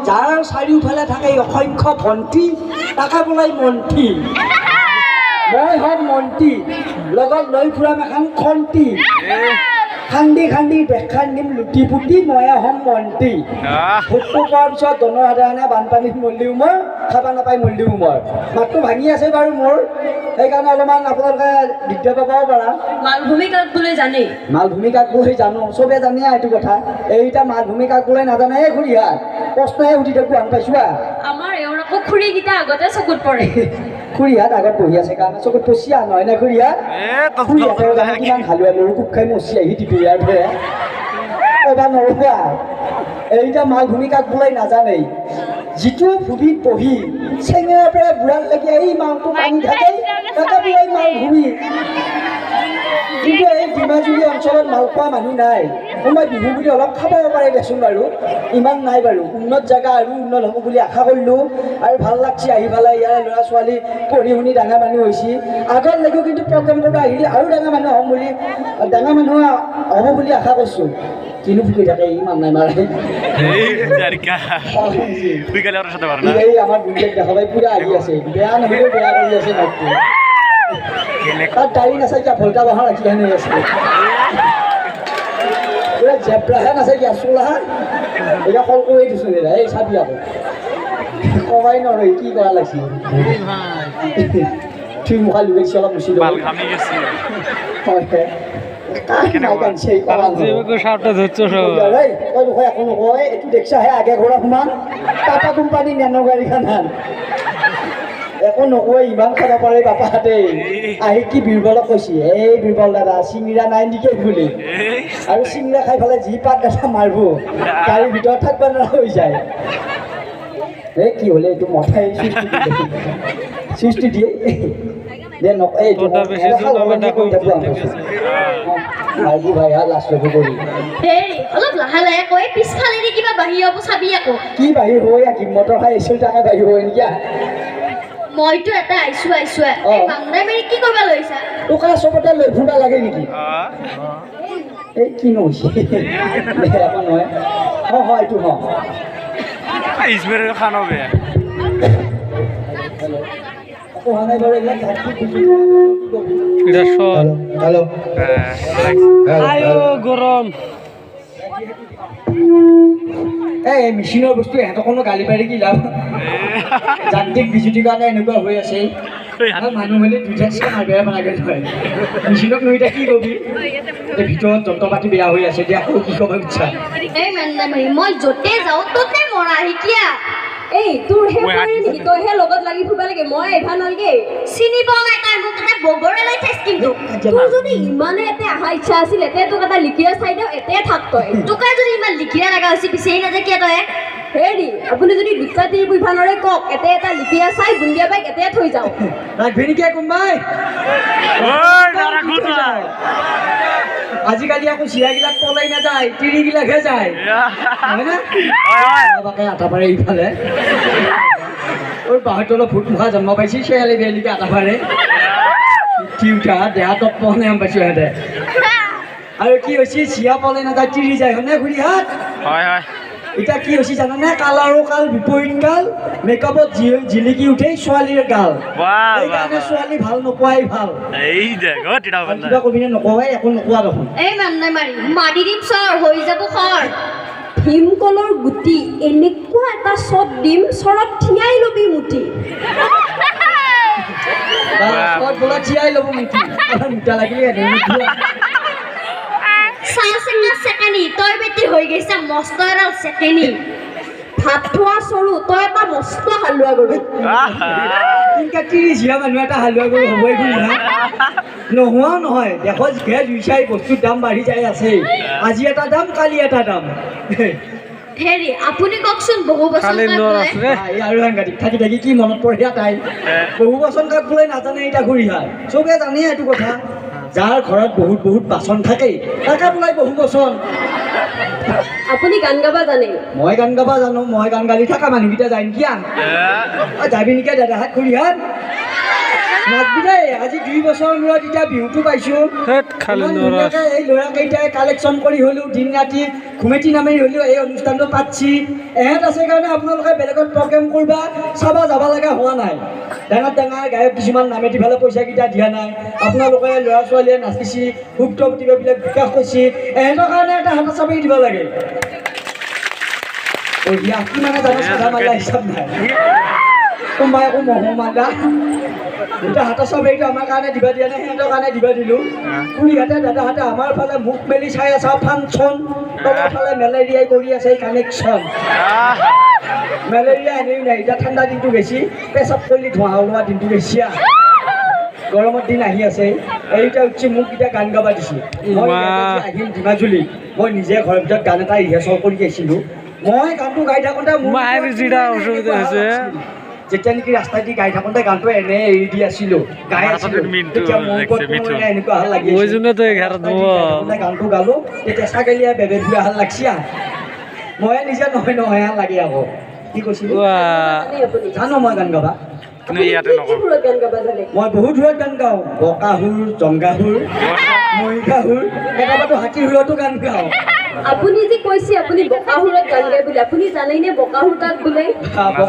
যাৰ চাৰিওফালে থাকে অসংখ্য ভণ্টি তাকে বোলাই মন্ত্ৰী। মই হ'ম মন্ত্ৰী, লগত লৈ ফুৰাম এখন খন্তি, খান্দি খান্দি দেশখন দিম লুটি পুটি, মই হ'ম মন্ত্ৰী। ভোটটো পোৱাৰ পিছত জনসাধাৰণে বানপানীত মৰিলেও মই, খাব নাপাই মৰিলেও মই। মাতটো ভাঙি আছে বাৰু মোৰ, সেইকাৰণে অলপমান আপোনালোকে দিগদাৰ পাবও পাৰা। মালভূমি কাক বোলে জানে? মালভূমি কাক বোলে জানো, চবে জানে এইটো কথা। এইটা মালভূমি কাক বোলে নাজানে খুৰীহাত, প্ৰশ্নহে সুধি থাকো আন পাইছো। আমাৰ এওঁৰ আকৌ খুৰীকেইটা আগতে চকুত পৰে। খুৰীহাত আগত বহি আছে কাৰণে চকুত পচিয়া নহয় নে খুৰীহাত? খুৰীহাতৰ কাৰণে কিমান হালোৱা লৰু কোব খাই মচি আহি দিবি ইয়াৰ পৰা ক'বা নৰবা। এইটা মালভূমি কাক বোলে নাজানেই। যিটো ভূমিত বহি চেঙেৰাৰ পৰা বুঢ়াত লাগি এই মালটো পানী থাকে তাকে বোলে মালভূমি। কিন্তু এই ডিমাজুলি অঞ্চলত মাল খোৱা মানুহ নাই। কোনোবাই বিহু বুলি অলপ খাব পাৰে দেচোন বাৰু, ইমান নাই বাৰু। উন্নত জেগা আৰু উন্নত হ'ব বুলি আশা কৰিলোঁ আৰু ভাল লাগছে আহি পেলাই। ইয়াৰে ল'ৰা ছোৱালী পঢ়ি শুনি ডাঙৰ মানুহ হৈছে। আগত লাগিও কিন্তু প্ৰগ্ৰেম কৰিব আহিলে আৰু ডাঙৰ মানুহ হ'ম বুলি, ডাঙৰ মানুহ হ'ব বুলি আশা কৰিছোঁ। কিনো ফুকি থাকে ইমান নাই মাৰে। এই আমাৰ বুঢ়ীক দেখা পাই পূৰা আহি আছে, বেয়া নহ'লেও বেয়া কৰি আছে মাতটো। তাত দাড়ি নাচাই কিয় ভল্টা বাঁহৰ ৰাখি হৈ আছে, পুৰা জেব্ৰাহে নাচাই কিয় চোলা। এতিয়া কল কৰি দিছোঁ এই চাবি আকৌ কমাই নৰহি কি কৰা লাগছি। থুই মুখা লুকাইছে অলপ মুচি হয়। একো নকয়, এইটো দেখছাহে আগে ঘোঁৰা সমান টাটা কোম্পানী নেনো গাড়ীখন। একো নকয়, ইমান খাব পাৰে বাপাহঁতে। আহি কি বীৰবলক কৈছে, এই বীৰবল দাদা চিঙৰা নাই নেকি বুলি। আৰু চিঙৰা খাই পেলাই যি পাক এটা মাৰিব, গাড়ীৰ ভিতৰত থাকিব নোৱাৰা হৈ যায়। এই কি হ'লে এইটো মঠাই চুইচটো দিয়ে দে এইটো অলপ লাহে লাহে কৈ পিছফালেদি কিবা বাহিৰ হ'ব চাবি আকৌ। কি বাহিৰ হৈ মটৰ খাই আহিছিল তাকে বাহিৰ হৈ নেকি? মইতো এটা আহিছো আহিছো। বাংলাই মাৰি কি কৰিব লৈছা? তোকা চবতে লৈ ফুৰিব লাগে নেকি? এই কিনো হৈছে একো নহয়। অঁ হয় এইটো হয়। এই মেচিনৰ বস্তু ইহঁতক কোনো গালি পাৰি কি লাভ? যান্ত্ৰিক বিজুতিৰ কাৰণে এনেকুৱা হৈ আছে। মানুহ হ'লে দুই বেয়া বনাই নহয়, মেচিনক লৈ এতিয়া কি কবি? ভিতৰত যন্ত্ৰ পাতি বেয়া হৈ আছে এতিয়া কি ক'ব ইচ্ছা। মই য'তে যাওঁ ত'তে মৰা শিকিয়া। এই তোৰহে নেকি? তইহে লগত লাগি ফুৰিব লাগে, মই আহিব নালাগে। চিনি পোৱা নাই তাই মোক, এটা বগৰে লৈ থাক। কিন্তু তোৰ যদি ইমানে এতে অহা ইচ্ছা আছিল, এতে তোক এটা লিকিৰা চাই দিওঁ, এতে থাক তই। তোকে যদি ইমান লিকিৰা লগা হৈছে বিচাৰি নাযায় কিয় তই? হেৰি আপুনি যদি দুটা তিৰি পুহিব নোৱাৰে কওক, এতে এটা লিকিৰা চাই বুন্দিয়া বাইক এতে থৈ যাওঁ। ৰাখবি নেকি কোনোবাই? আজিকালি আকৌ চিৰাগিলাক পলাই নাযায়, তিৰিগিলাকহে যায়, হয়নে? বাকে আটা পাৰে ইফালে বাহঁত অলপ ভূত মুখা জন্ম পাইছে, শেয়ালি বেলিকে আটা পাৰে তিউতা দেহা তপ পোৱা নাই পাইছোঁ সিহঁতে। আৰু কি হৈছে, চিয়া পলাই নাযায় তিৰি যায়, হয়নে খুৰীহাত? এতিয়া কি হৈছে জানানে? কালাৰো কাল বিপৰীত কাল, মেকআপত জিলিকি উঠে ছোৱালীৰ গাল। সেইকাৰণে ছোৱালী ভাল নোপোৱাই ভাল। কিবা কবিনে নকয়, একো নোকোৱা দেখোন। এই মান্নাই মাৰি মাৰি দিম চৰ হৈ যাব খৰ। ভীমকলৰ গুটি এনেকুৱা এটা চট দিম, চৰত থিয়াই ল'বি মুঠি। থিয়াই ল'ব মুঠি, মুঠা লাগিলে তই বেটি হৈ গৈছা মস্ত এডাল চেকেনি। ভাত থোৱা চৰু তই এটা মস্ত হালোৱা গৰু। ত্ৰিশ মানুহ এটা হালোৱা গৰু হ'বই নোহোৱাও নহয়। দেশত যিহে জুই চাই বস্তুৰ দাম বাঢ়ি যাই আছে, আজি এটা দাম কালি এটা দাম। হেৰি আপুনি কওকচোন বহু বচন আৰু সাংঘাতিক থাকি থাকি কি মনত পৰে তাই। বহু বচন কাক বোলে নাজানে এতিয়া খুৰীহাত, চবে জানে এইটো কথা। যাৰ ঘৰত বহুত বহুত বাচন থাকে তাকে বোলাই বহু বচন। আপুনি গান গাবা জানে? মই গান গাবা জানো। মই গান গালি থকা মানুহকেইটা যায় নেকি? যাবি নেকি দাদাহাত খুৰীহাত? নাচবি দেই। আজি 2 বছৰৰ মূৰত এতিয়া বিহুটো পাইছোঁ। ধুনীয়াকৈ এই ল'ৰাকেইটাই কালেকশ্যন কৰি হ'লেও দিন ৰাতি ঘুমেটি নামেৰি হ'লেও এই অনুষ্ঠানটো পাতছি। এহেঁত আছে কাৰণে আপোনালোকে বেলেগত প্ৰগ্ৰেম কৰবা চাবা যাব লগা হোৱা নাই। ডাঙৰ ডাঙৰ গায়ক কিছুমান নামেটি ফালে পইচাকেইটা দিয়া নাই। আপোনালোকে ল'ৰা ছোৱালীয়ে নাচিছি, সুপ্ত প্ৰতিভাবিলাক বিকাশ কৰিছে। এহেঁতৰ কাৰণে এটা হাতত চাপৰি দিব লাগে। বঢ়িয়া, কিমানে জানো চাধা মাৰিলা হিচাপ নাই, কোনোবাই একো মহো মাৰিলা। দুটা হাতৰ চাপৰিটো আমাৰ কাৰণে দিবা দিয়া নাই, সিহঁতৰ কাৰণে দিবা দিলোঁ। খুৰীহঁতে দাদাহঁতে আমাৰ ফালে মুখ মেলি চাই আছে ফাংচন, তলৰ ফালে মেলেৰিয়াই কৰি আছে কানেকশ্যন। মেলেৰিয়া এনেও নাই, এতিয়া ঠাণ্ডা দিনটো বেছি, পেচাব কৰিলে ধোঁৱা ওলোৱা দিনটো বেছি। গৰমৰ দিন আহি আছে। এইটা উঠছি মোক এতিয়া গান গাব দিছে। মই আহিম ডিমাজুলি, মই নিজে ঘৰৰ ভিতৰত গান এটা ৰিহাৰ্চল কৰি আহিছিলোঁ। মই গানটো গাই থাকোঁতে যেতিয়া নেকি ৰাস্তা দি গাই থাকোঁতে গানটো এনে এৰি দি আছিলোঁ, গাই আছিলোঁ, তেতিয়া মোৰ ওপৰত এনেকুৱা ভাল লাগি গানটো গালোঁ, তেতিয়া ছাগলীয়ে বেবে ধুৱা ভাল লাগছি। ময়ে নিজে নহয় নহয় লাগে আকৌ। কি কৈছিলোঁ জানো মই গান গাবা? মই বহুত সুৰত গান গাওঁ, বকা সুৰ, জংগা সুৰ, মহিষা সুৰ, কেতিয়াবাতো হাতী সুৰতো গান গাওঁ। আপুনি যে কৈছে আপুনি বকা সুৰত গান গায় বুলি, আপুনি জানেনে বকা সুৰ কাক বোলে?